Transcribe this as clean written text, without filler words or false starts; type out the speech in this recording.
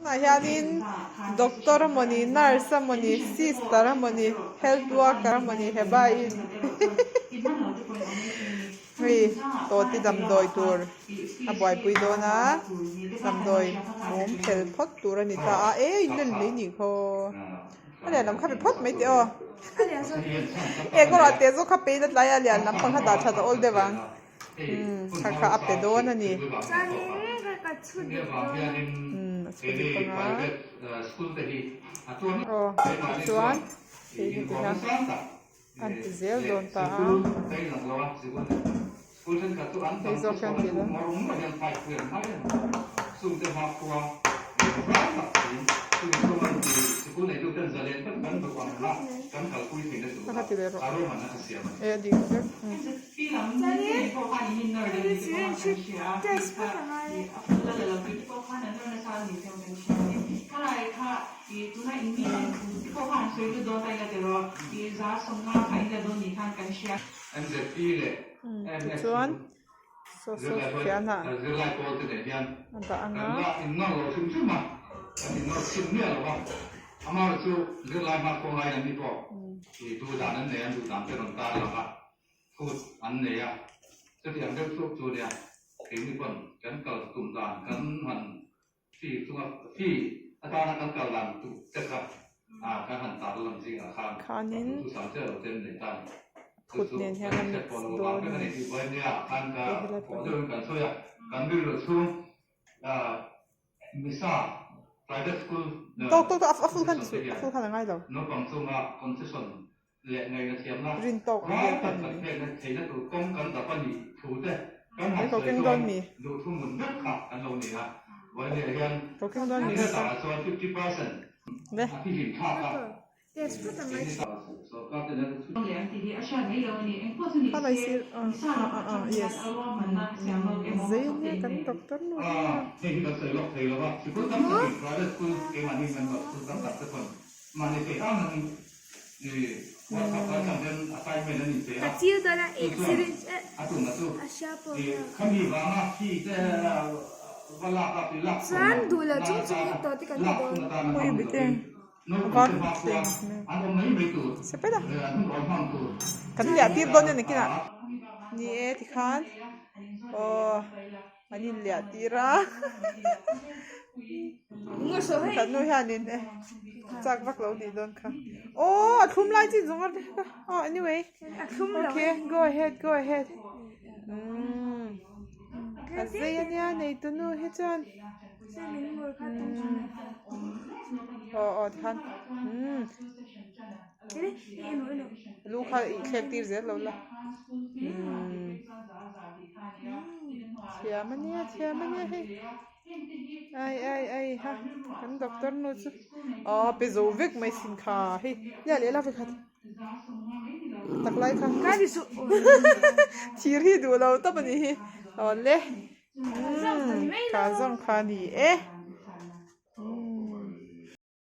Tunah hianin doctor amawni nurse amawni sister amawni health worker amawni hepa in hei tawti damdawi tur a buaipui dawn a damdawi mum fel phawt tur a ni ta a e in la lei nih khaw a lian lam kha pe phawt mai teh aw eng erawh a te zawk kha pe in a tlai a lian lampang kha dah that a awl deuh ang. Umm kha kha a pe dawn a ni. Umm a chhut dik ang a. Aw tichuan hei hi ti hian an ti zel dawn ta a. Hei zawk hian ti dawn. Kha kha ti leh rawh. E a dik vek. Tichuan saw saw fianah a dah ang a. Phut an nei a, chutiang deuh chuk chu nia keini pawn kan kal tum dan kan han fee chunga fee atana kan kal dan tuk te kha a kan han tar lang zingah khan Khanin duhtu sam chiah lo ten nei ta ni. Chu phut chu nen hian kan a hriat mix pawh lo dawn vang vek a a ni ni. tih buai nia khan ka Hei helai pawh pawh hi. deuhin kan sawi a, kan rilru chhung misa private school Tawk tawk tawk a full khan ti concession suh te a hian full khan a ngai lo. naupang chunga concession leh ngaihna thiamna Rin tawk ang rai vel tak kha kan ni. pekna theihna tur kawng kan dap a nih thu te kan han He sawi kokeng chuan dawn mi? duhthu mun vek kha kan lo ni a. Vawiin hian Kokeng dawn mi he nasa? takah chuan 50% Le. a fihlim thlak a. Khalai sir ah ah ah ah yes zei ania kan doctor nu hi a. Pui bite a var thleng sepet a kan liah tir dawn nia nakinah ni e tikhan aw. An inliah tir a Kan nu hianin e chak vak lo nih dawn kha aw a thlum lai chin zawng a aw anyway okay go ahead go ahead umm a zei ania neitu nu hi chuan aw aw tikhan umm lu kha i thlek tir zel lo la umm thiam ania thiam ania hei ai ai ai ha kan doctor nu chu aw pe zo vek mai sin kha hei liah leh la vekhat tak lai kha thir hi duh lo tawp a nih hi awle umm kha zawng kha a ni e.